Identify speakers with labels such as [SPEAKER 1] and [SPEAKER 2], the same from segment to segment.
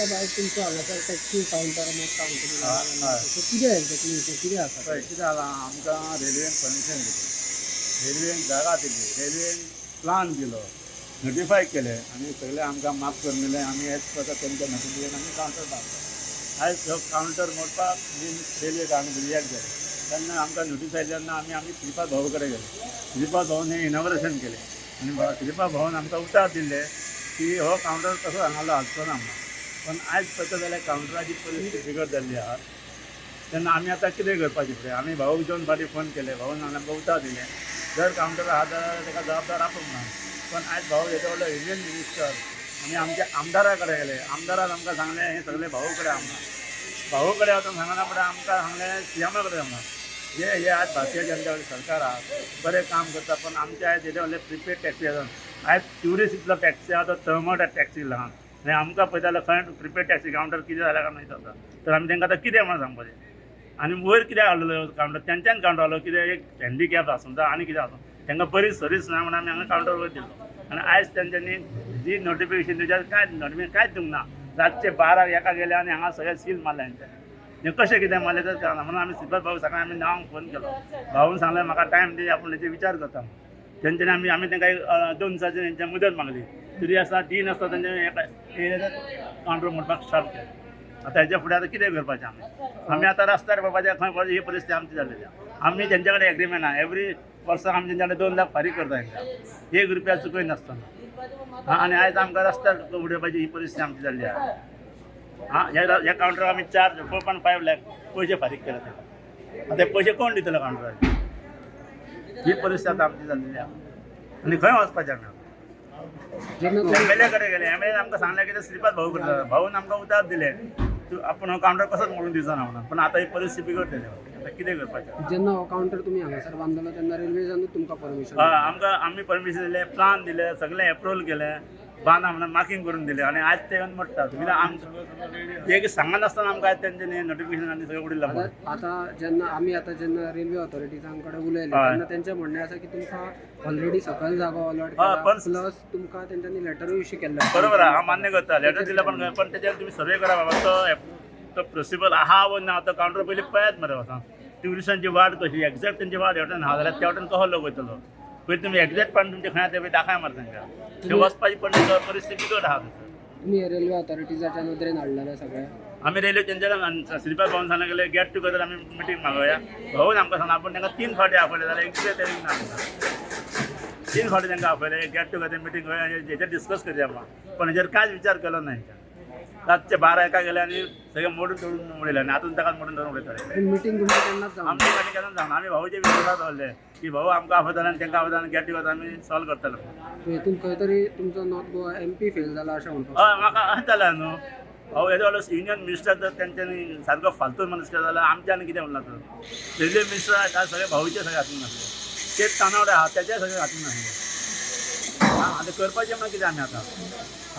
[SPEAKER 1] बाब, आयज तुमचो हांगासर टॅक्सी कावंटर मोडटा म्हणटा, सो कितें एक्झॅक्टली विशय कितें आसा?
[SPEAKER 2] पळय कितें जालां, आमकां रेल्वेन परमिशन दिली, रेल्वेन जागा दिली, रेल्वेन प्लान दिलो, नोटिफाय केलें आनी सगळें आमकां माफ करून दिलें. आमी एज पर तेंच्या नोटिफिकेशन आमी कावंटर बांदलो. आयज हो कावंटर मोडपाक बीन रेल्वे कावंटर रिएक्ट जालें. तेन्ना आमकां नोटीस आयली तेन्ना आमी आमी श्रीपाद भाऊ कडेन गेले. श्रीपाद भाऊन हें इनॉग्रेशन केलें आनी श्रीपाद भाऊन आमकां उतार दिल्लें की हो कावंटर कसो हांगा हालचो ना म्हणून. पण आयज पळयता जाल्यार कावंटराची परिस्थिती बिकट जाल्ली आहा. तेन्ना आमी आतां कितें करपाचें फुडें? आमी भाऊक दोन फावटी फोन केले. भाऊन आमकां उतार दिलें, जर कावंटर आहा जाल्यार ताका जबाबदार आपूण म्हणून. पण आयज भाऊ येदो व्हडलो युनियन मिनिस्टर, आमी आमच्या आमदारा कडेन गेले. आमदारान आमकां सांगलें, हें सगळें भाऊ कडेन आमकां भाऊ कडेन वचून सांगना फुडें आमकां सांगलें सीएमा कडेन म्हणून. जे हे आज भारतीय जनता पार्टी सरकार आहा, बरें काम करता. पण आमचे आयज येदे व्हडले प्रिपेड टॅक्सी आसा. आयज ट्युरिस्ट इतलो टॅक्सी आहा, तो तळमळ टॅक्सी ल्हान आनी आमकां पळयता जाल्यार खंय प्रिपेड टॅक्सी कावंटर कितें जालें काय मागीर जाता. तर आमी तांकां आतां कितें म्हणून सांगपाचें? आनी वयर कित्याक हाडलेलो कावंटर? तेंच्यान कावंटर हाडलो कितें एक हँडिकॅप आसूं जावं आनी कितें आसूं, तांकां बरी सर्वीस ना म्हणून आमी हांगा कावंटर वयर दिलो. आनी आयज तेंच्यांनी जी नोटिफिकेशन दिवचें, कांयच नोटिफिकेशन कांयच दिवंक ना. रातचे 12 एका गेले आनी हांगा सगळें सील मारलें तेंच्यांनी. हें कशें कितें मारलें तें कळना. म्हणून आमी श्रीपाद भाऊ सकाळी आमी 9 फोन केलो. भाऊन सांगलें, म्हाका टायम दी, आपूण तेचेर विचार करता. तेंच्यांनी आमी आमी तांकां एक 2 दिसांची तेंच्या मुदत मागली. तरी आसतना दी नासतना तेंचे कावंटर मोडपाक स्टार्ट केलें. आतां हेच्या फुडें आतां कितें करपाचें आमी? आमी आतां रस्त्यार पडपाचें, खंय पडपाचें, ही परिस्थिती आमची जाल्लेली आहा. आमी तेंच्या कडेन एग्रीमेंट आहा. एवरी वर्साक आमी तेंच्या कडेन 2 लाख फारीक करता तेंकां, 1 रुपया चुकय नासतना. आं, आनी आयज आमकां रस्त्यार उडोवपाची ही परिस्थिती आमची जाल्ली आहा. आं, ह्या ह्या कावंटराक आमी 4.5 लाख पयशे फारीक केले तेका. आतां ते पयशे कोण दितलो कावंटराचे? ही परिस्थिती आतां आमची जाल्लेली आहा आनी खंय वचपाचें आमी?
[SPEAKER 1] जेन्ना
[SPEAKER 2] एमएलए कडेन गेले. एमएलए आमकां सांगलें की ते श्रीपाद भाऊ करता. भाऊन आमकां उतार दिले, तूं आपूण हो कावंटर कसोच मोडून दिवचो ना म्हणून. पण आतां ही परिस्थिती बिगडलेली आतां कितें करपाचें?
[SPEAKER 1] जेन्ना हो कावंटर तुमी हांगासर बांदलो तेन्ना रेल्वेजानूच तुमकां परमिशन?
[SPEAKER 2] हय, आमकां आमी परमिशन दिलें, प्लान दिले, सगळें एप्रुवल केलें, बांदा म्हणून मार्किंग करून दिलें आनी आयज ते येवन मोडटात. कित्याक आमकां एक सांगनासतना आमकां आयज तेंच्यांनी नोटिफिकेशन आनी सगळें उडयलां.
[SPEAKER 1] आतां आतां जेन्ना आमी आतां जेन्ना रेल्वे ऑथॉरिटीजां कडेन उलयले तेन्ना तेंचें म्हणणें आसा की तुमकां ऑलरेडी सकयल जागो अलॉट केला, प्लस तुमकां तेंच्यांनी लेटरूय इश्यू केल्लें आसा.
[SPEAKER 2] बरोबर आहा, हांव मान्य करता. लेटर दिला, पण पण तेजेर तुमी सर्वे करा बाबा, तो तो प्रिन्सिपल आहा वो ना. तो कावंटर पयलीं पळयात मरे वचोन. ट्युरिस्टांची वाट कशी एक्झॅक्ट, तेंची वाट हेवटेन आहा जाल्यार त्या वटेन कसो लोक वयतलो? पयलीं तुमी एक्झॅक्ट पण तुमचे खंय आहा ते पळय दाखय मरे तांकां. ते वचपाची पण परिस्थिती बिकट आहा थंयसर.
[SPEAKER 1] तुमी रेल्वे ऑथॉरिटीजाच्या नदरेन हाडलेलें सगळें?
[SPEAKER 2] आमी रेल्वे तेंच्या श्रीपाद भाऊन सांगलें गेले, गेट टुगेदर आमी मिटींग मागोवया. भाऊन आमकां सांगलां. आपूण तांकां तीन फावटी आपयलें जाल्यार एक कितें तरी ना. तीन फावटी तांकां आपयलें, गेट टुगेदर मिटींग करूया, हेजेर डिस्कस करया म्हणून. पण हेजेर कांयच विचार केलो ना हेंच्यान. रातचे 12 एका गेले आनी सगळें मोडून तोडून उडयलें आनी आतां ताका मोडून तोडून उडयतले.
[SPEAKER 1] पूण मिटींग तुमची केन्नाच जावंक
[SPEAKER 2] आमची मिटींग केन्ना जावना. आमी भाऊचे विश्वासात दवरले की भाऊ आमकां आपयतले आनी तांकां आपयतले आनी गेट टुगेदर आमी सॉल्व करतले.
[SPEAKER 1] ना. हितून खंय तरी तुमचो नॉर्थ गोवा एमपी फेल जाला अशें म्हणपाक?
[SPEAKER 2] हय, म्हाका अशें जालें न्हू. भाऊ येदो व्हडलो युनियन मिनिस्टर, तर तेंच्यांनी सारको फालतू मनीस केलो जाल्यार आमच्यान कितें म्हणलां? तर रेल्वे मिनिस्टर आसा, सगळे भाऊचे सगळे हातून नासले. तेच तानावडे आहा, तेचे सगळे हातून नासले. आं, आतां करपाचें म्हणून कितें आमी आतां?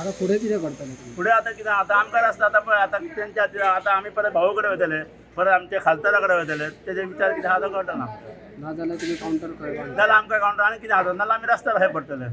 [SPEAKER 1] आतां फुडें कितें करतले तुमी?
[SPEAKER 2] फुडें आतां कितें? आतां आमकां रस्ता आतां पळय, आतां तेंच्या खातीर आतां आमी परत भाऊ कडेन वयतले, परत आमच्या खासदारा कडेन वयतले. तेजे विचार कितें आहा तो कळटना आमकां.
[SPEAKER 1] ना जाल्यार तुमी कावंटर खंय बांदता?
[SPEAKER 2] जाल्यार आमकां कावंटर आनी कितें आसा, नाजाल्यार आमी रस्त्यार खंय पडटले.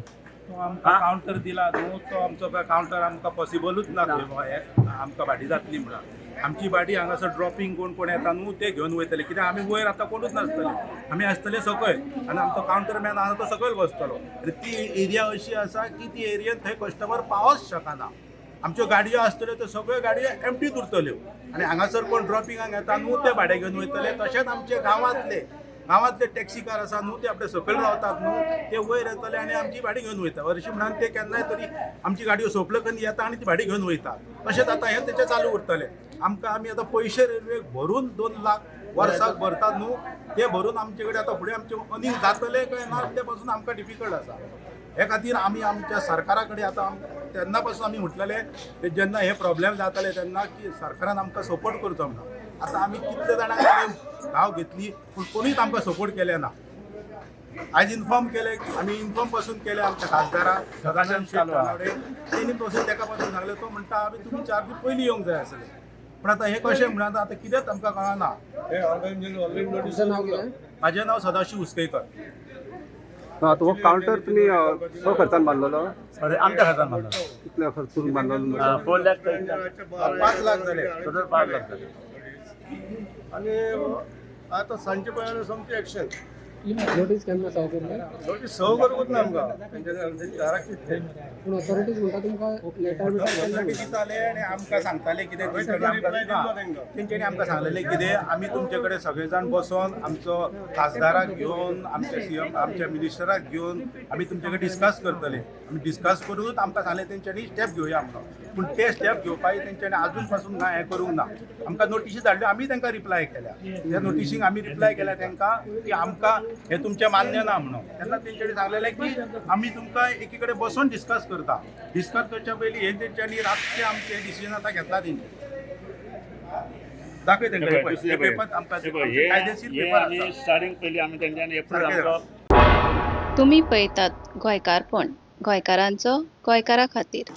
[SPEAKER 3] तो आमकां कावंटर दिला न्हू, तो आमचो काय कावंटर आमकां पॉसिबलूच ना थंय. आमकां भाडी जातली म्हणून आमची भाडी हांगासर ड्रॉपिंग कोण कोण येता न्हू, ते घेवन वयतले. कित्याक आमी वयर आतां कोणूच नासतले, आमी आसतले सकयल आनी आमचो कावंटर मॅन आसा तो सकयल बसतलो. आनी ती एरिया अशी आसा की ती एरियेन थंय कस्टमर पावच शकना. आमच्यो गाडयो आसतल्यो त्यो सगळ्यो गाडयो एमटीच उरतल्यो आनी हांगासर कोण ड्रॉपिंगाक येता न्हू, ते भाडें घेवन वयतले. तशेंच आमचे गांवांतले गांवांतले टॅक्सीकार आसा न्हू, ते आपले सकयल रावतात न्हू, ते वयर येतले आनी आमची भाडी घेवन वयता. हरशीं म्हणून ते केन्नाय तरी आमची गाडयो सोंपल्यो करून येता आनी ती भाडी घेवन वयता. तशेंच आतां हें तेचें चालू उरतलें. आमकां आमी आतां पयशे रेल्वेक भरून 2 लाख वर्साक भरतात न्हू, ते भरून आमचे कडेन आतां फुडें आमचें अर्निंग जातलें काय ना तें पासून आमकां डिफिकल्ट आसा. हे खातीर आमी आमच्या सरकारा कडेन आतां तेन्ना पासून आमी म्हटलेलें ते जेन्ना हे प्रॉब्लेम जाताले तेन्ना की सरकारान आमकां सपोर्ट करचो म्हणून. आतां आमी कितले जाणां कडेन धांव घेतली, पूण कोणीच आमकां सपोर्ट केले ना. आयज इन्फॉर्म केले आमी, इन्फॉर्म पासून केले आमच्या खासदाराक सदाशिव शेट तानावडे. तेणी पासून तेका पासून सांगलें. तो म्हणटा, आमी तुमी 4 दीस पयलीं येवंक जाय आसलें. पूण आतां हें कशें म्हणून आतां कितेंच आमकां कळना.
[SPEAKER 1] तुमचं नाव कितें?
[SPEAKER 3] म्हाजें नांव सदाशिव उसकयकर.
[SPEAKER 4] ना तो कावंटर तुमी स्वखर्चान बांदलेलो?
[SPEAKER 2] अरे, आमच्या खर्चान बांदलो.
[SPEAKER 4] कितले खर्च करून बांदलेलो?
[SPEAKER 2] 4 लाख.
[SPEAKER 3] 5 लाख जाले.
[SPEAKER 2] टोटल 5 लाख जाले.
[SPEAKER 5] आणि आता सांजचे पळय सोमती एक्शन.
[SPEAKER 1] नोटीस केन्ना सर्व केल्ले?
[SPEAKER 5] नोटीस सर्व करूंकच ना आमकां तेंच्या दाराक कितें.
[SPEAKER 1] पूण ऑथॉरिटीज म्हणटा तुमकां लेटर बिटर केल्लें
[SPEAKER 3] ऑथॉरिटी दिताले आनी आमकां सांगताले कितें, तेंच्यांनी आमकां सांगलेलें कितें, आमी तुमचे कडेन सगळे जाण बसोन, आमचो खासदाराक घेवन, आमच्या सीएम, आमच्या मिनिस्टराक घेवन आमी तुमचे कडेन डिस्कस करतले. आमी डिस्कस करूनच आमकां सांगलें तेंच्यांनी, स्टेप घेवया म्हणून. पूण ते स्टेप घेवपाक तेंच्यांनी आजून पासून ना हें करूंक ना. आमकां नोटिशी धाडल्यो, आमी तांकां रिप्लाय केल्या. त्या नोटिशींक आमी रिप्लाय केल्या तांकां की आमकां हें तुमचें मान्य ना म्हणून. तेन्ना तेंच्यांनी सांगलेलें की आमी तुमकां एकी कडेन बसोन डिस्कस करता. डिस्कस करच्या पयलीं हे तेंच्यांनी रातचें आमचें डिसिजन आतां घेतला तेंचे. दाखय तांकां हे पळय, हे पेपर आमकां
[SPEAKER 2] हे पळय, हे
[SPEAKER 3] कायदेशीर
[SPEAKER 2] हे
[SPEAKER 3] पेपर
[SPEAKER 2] आमी
[SPEAKER 3] आसा.
[SPEAKER 2] स्टार्टिंग पयलीं आमी तेंच्यांनी एप्रिल
[SPEAKER 3] सारकें.
[SPEAKER 2] आमचो
[SPEAKER 6] तुमी पळयतात गोंयकारपण, गोंयकारांचो गोंयकारा खातीर.